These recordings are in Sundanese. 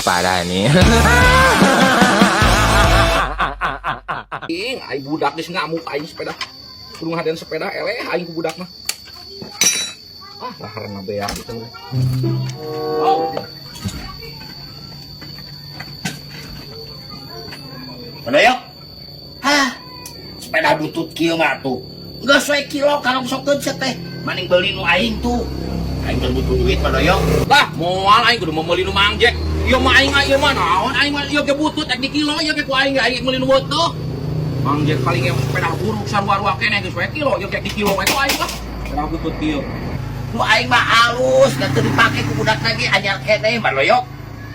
Parah nih. Ing, aing budak geus ngamuk aing sepeda. Kudu ngahadean sepeda eleh aing ku budak mah. Ah, laharna beak gitu. Oh. Mana yuk? Hah? Sepeda butut kieu mah tuh. Geus we kilo karongsokeun sia teh. Maning beuli nu aing tuh. Aing teu butuh duit Madoyok. Lah, moal aing kudu meuli nu Mang Jack. Ieu mah aing ieu mah naon aing mah ieu ge butut ek di kilo ieu ge ku aing ge aing meuli nu beuteuk. Mang Jack paling ge sepeda buruk sarua-rua keneh geus we kilo ieu ge di kilo we ku aing lah. Sepeda butut kieu. Nu aing mah alus, da teu dipake ku budak lagi anyar keneh Madoyok.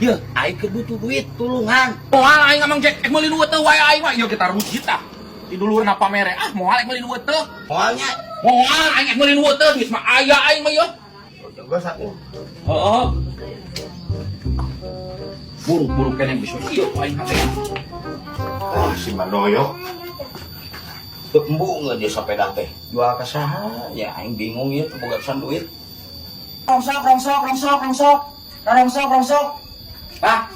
Yeuh, aing keur butuh duit, tulungan. Moal aing Mang Jack ek meuli nu beuteuk wae aing mah ieu ge tarujit tah. Di dulurna pamere ah moal ek meuli nu beuteuk. Moalnya Moal aing ek meuli nu beuteuk geus mah aya aing mah ieu. Geus atuh. Heeh. Buruk-buruk keneh geus we kieu aing hate. Ah, si Madoyok. Teu embung dia sepeda teh. Jual ka saha? Ya aing bingung ieu teu boga pisan duit. Rongsok, rongsok, rongsok, rongsok. Rongsok, rongsok. Pak,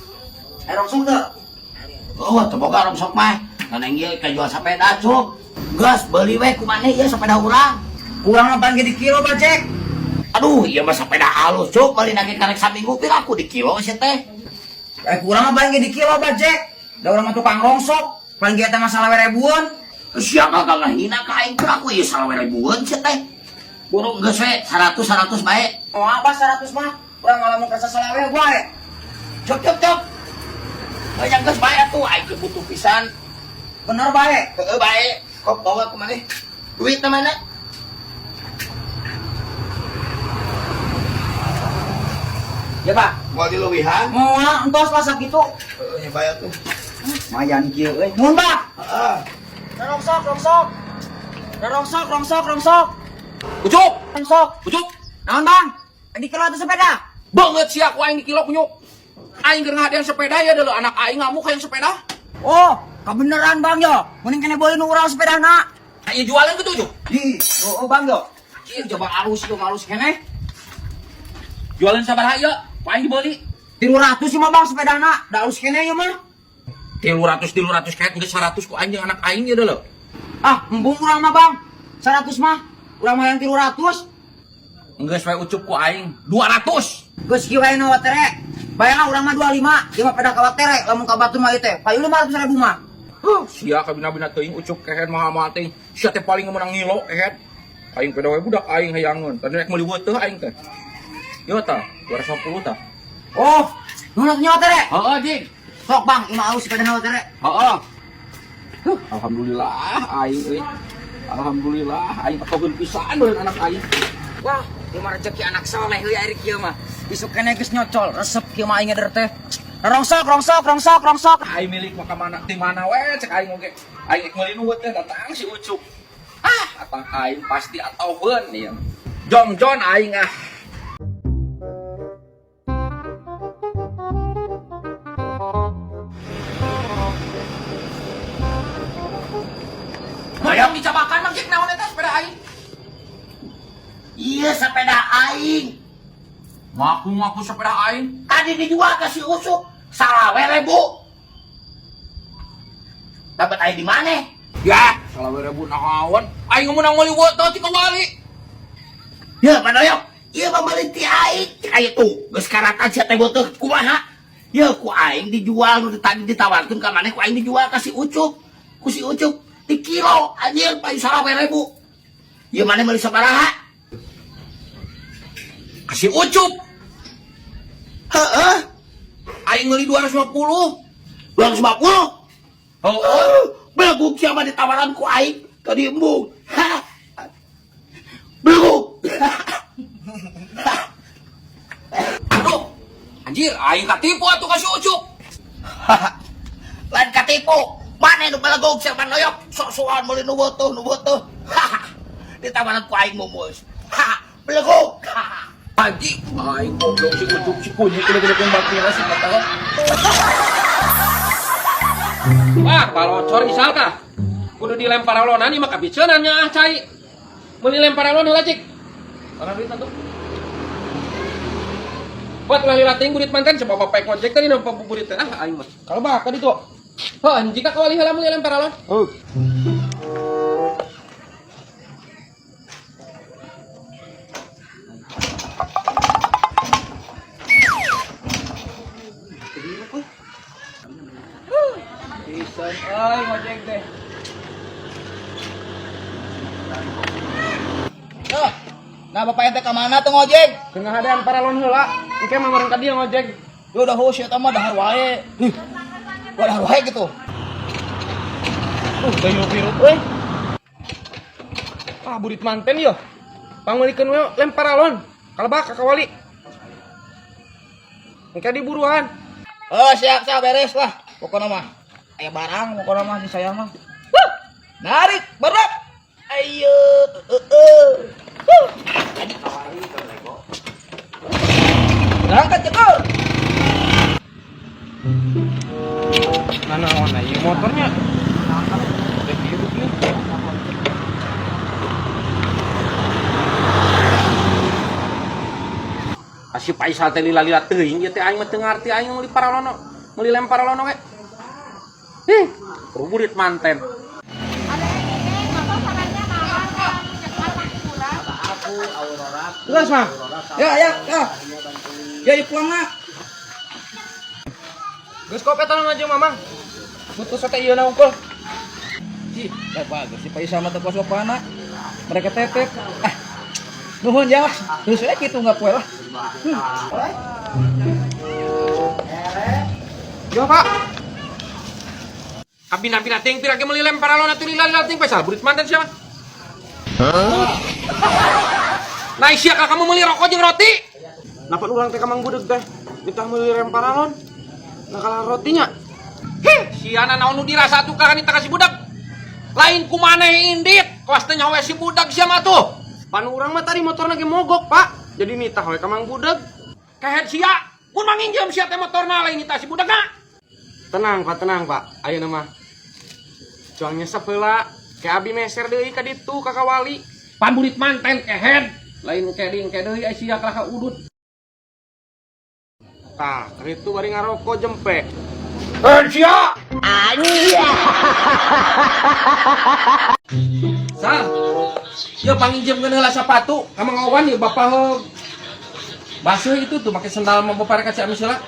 Eh, rongsok teu? oh, teu boga rongsok mah. Kan aing ieu kajual sepeda, Cuk. Geus beuli we ku maneh ieu sepeda urang. Kurang apaan ge di kilo, Pak Cek? Aduh, ieu mah sepeda halus, Cuk. Bali nage karek saminggu pira aku di kilo sia teh. Eh, kurang apaan ge di kilo, Pak Cek? Da urang mah tukang rongsok. Paling ge eta masalah ribuan. Sia kagak ngahina ka aing pira aku ieu salawe ribuan sia teh. Burung geus we 100 100 bae. Oh, apa 100 mah? Urang malah mau kerasa salawe wae. Cuk cuk cuk. Banyak geus bae atuh aing teu butuh pisan. Bener bae. Heeh bae. Kok bawa ke mana? Duit mana? Ya, Pak. Mau dileuwihan? Moal entos lah sakitu. Heeh, nya bae atuh. Lumayan kieu euy. Nuhun, Pak. Heeh. Rongsok, rongsok. Rongsok, rongsok, rongsok. Ucup, Rongsok. ucup. Naon, Bang? Di kilo atuh sepeda. Banget sia ku aing di kilo kunyuk. Aing keur ngahadean sepeda ya deuleu anak aing ngamuk hayang sepeda. Oh, kebeneran Bang yo. Mending kene boleh nu urang sepedana. Nah, ieu jualan kitu Ucup. Ih, oh, Bang yo. Ieu coba alus ieu alus keneh. Jualan sabaraha ieu? Ku aing dibeli. 300 sih mah Bang sepedana. Da alus keneh ieu mah. 300 300 kayak geus 100 ku aing jeung anak aing ieu deuleu. Ah, embung urang mah Bang. 100 mah. Urang mah yang 300. Geus we ucup ku aing 200. Geus kieu wae na watere. Bayangna urang mah 25, ieu mah peda ka watere, lamun ka batur mah ieu teh. Payu 500 ribu mah. Huh, sia kabina-bina teuing ucup kehed mahal-mahal teuing. Sia teh paling meunang ngilo kehed. Aing peda we budak aing hayangeun. Tadi rek meuli beuteung aing teh. Ieu tah 250 tah. Oh, nuhun atuh nya watere. Heeh, Jing. Sok Bang, ieu mah alus sepedana watere. Heeh. Huh, alhamdulillah aing euy. Alhamdulillah aing patogeun pisan beureun anak aing. Wah, ieu mah rezeki anak soleh euy ari kieu mah. Isuk keneh geus nyocol, resep kieu mah aing ngeder teh. Rongsok, rongsok, rongsok, rongsok. Aing milik mah ka mana ti mana we cek aing oge. Aing rek meuli nu teh datang si Ucup. Ah, atang aing pasti atoheun ieu. Jongjon aing ah. Mayang dicabakan Mang Jack naon eta sepeda aing? Iya sepeda aing. Ngaku-ngaku sepeda aing. Tadi dijual ke si Ucup salawe ribu. Dapat aing di mana? Ya, salawe ribu naon? Aing meunang meuli teh ti kawali. Ya, Madoyok. Ieu mah meuli ti aing. Aya tuh, geus karatan sia teh beuteung kumaha? Ya ku aing dijual nu tadi ditawarkeun ka maneh ku aing dijual ka si Ucup. Ku si Ucup di kilo anjir payu salawe ribu. Ieu maneh meuli sabaraha? Ka si Ucup. Heeh. Aing meuli 250. 250? Heeh. Belegug sia mah ditawaran ku aing tadi embung. Hah. Belegug. Aduh. Anjir, aing katipu atuh ka si Ucup. Lain katipu. Maneh nu belegug sia Madoyok sok-sokan meuli nu beutuh nu beutuh. Ditawaran ku aing mumus. Belegug. Anjing, aing goblok si Ucup si kunyit udah gede baktina si kata. Wah, balocor isal tah. Kudu dilempar alonan ieu mah kabiceunan nya ah cai. Meuli lempar alon heula cik. Mana duit atuh? Buat ulah lila teuing burit manten coba bapak ngojek tadi nampak buburit teh. Ah aing mah. Kalau bah ka ditu. Heuh, jika kawali heula meuli lem paralon. Oh. Pisan euy ngojek teh. Yo. Nah, bapak ente ka mana tuh ngojek? Keur ngahadean paralon heula. Engke mah meureun ka dieu ngojek. Yo udah hus eta mah dahar wae. Ih. Dahar wae gitu. Gayo pirut euy. Ah burit manten yo. Pangmeulikeun we lem paralon. Kalebak ka kawali. Engke diburuan. Oh, siap, siap beres lah. Pokoknya mah aya barang pokoknya mah si saya mah. Huh. Narik, berat. Ayo, Huh. Berangkat cekul. Nah, nah, ieu motornya. Udah hidup nih. Asih Faisal teh lila-lila teuing ieu teh aing mah teu ngarti aing meuli paralono, meuli lem paralono we. Ih, burit manten. Terus mah. Ya, ya, ya. Ya, ya pulang nak. Geus kopi tolong aja mamang. Butuh sate ieu na unggul. Ih, ya bagus si Faisal mah teu kos bapana. Mereka tetek. Ah. Nuhun ya lah. Terus we kitu enggak poe lah. Yo, Pak. Abina-bina ting pira ge meuli lem paralon atuh lila-lila ting Faisal burit manten siapa? Hah? Nah, sia ka kamu meuli rokok jeung roti. Napa urang teh ka Mang Budeg teh? Ditah meuli rem paralon. Nah kalah rotinya. Hih, siana naon nu dirasa atuh ka nita ka si budak. Lain ku maneh indit, kawas teh nyawe si budak sia mah tuh. Pan urang mah tadi motorna ge mogok, Pak. Jadi nitah we ka Mang Budeg. Kehed sia, mun manginjem sia teh motorna lain nita si budakna. Tenang, Pak, tenang, Pak. Ayeuna mah cuang nyesep heula. Ke abi meser deui ka ditu ka kawali. Pamburit manten kehed, lain keding deui ai sia kalah ka udut. Tah, kitu bari ngarokok jempe. Eh sia. Sal. Yo panginjem heula sapatu ka Mang Owan ieu bapak heug. Baseuh itu tuh make sendal mah bapak ka Ciamis heula.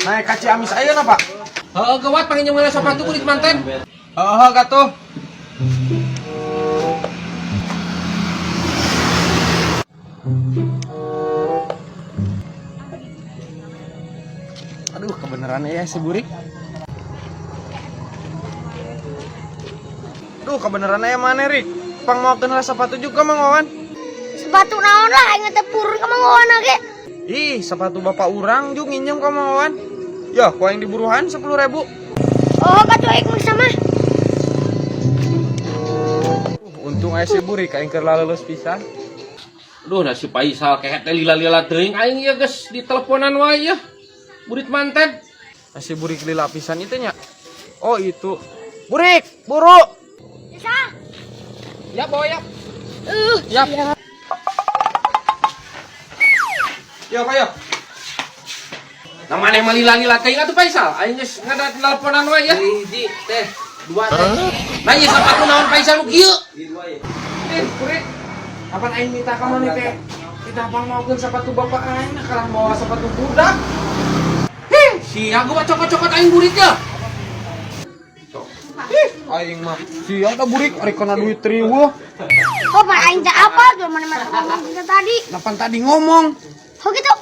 Naik ka Ciamis ayeuna, Pak. Heeh, gawat panginjem heula sapatu burit manten. Heeh, gatuh. Aduh, kebenaran ya si Burik. Duh, kebenaran ya mana, Rik? Pang mau kenal sepatu juga, Mang Wawan. Sepatu naon lah aing teh purun ka Mang Wawan ge. Ih, sepatu bapak urang juga nginjem ka Mang Wawan. Ya, ku aing diburuhan 10.000. Oh, katuh aing mah sama. Untung aya si Burik aing keur laleus pisan. Duh, nah si Faisal kehed teh lila-lila teuing aing ieu geus diteleponan wae ya. Burit manten. Nah, si Burik lila pisan itu nya. Oh, itu. Burik, buru. Bisa. Ya, bawa ya. Yap. Yo, Pak, yo. Nah, maneh mah lila-lila teuing atuh Faisal. Aing geus ngada teleponan wae ya. Hiji teh, dua teh. Nah, ieu sapatu naon Faisal nu kieu? Eh, Burik. Kapan aing minta ka maneh teh? Kita pang maukeun sepatu bapak aing, nah kalah bawa sepatu budak. Hih, sia gua cokot-cokot aing buritnya. Ih, aing mah sia da Burik ari kana duit riweuh. Oh, pan aing teh apa tuh mana mah ngomong kita tadi. Lapan tadi ngomong. Oh gitu.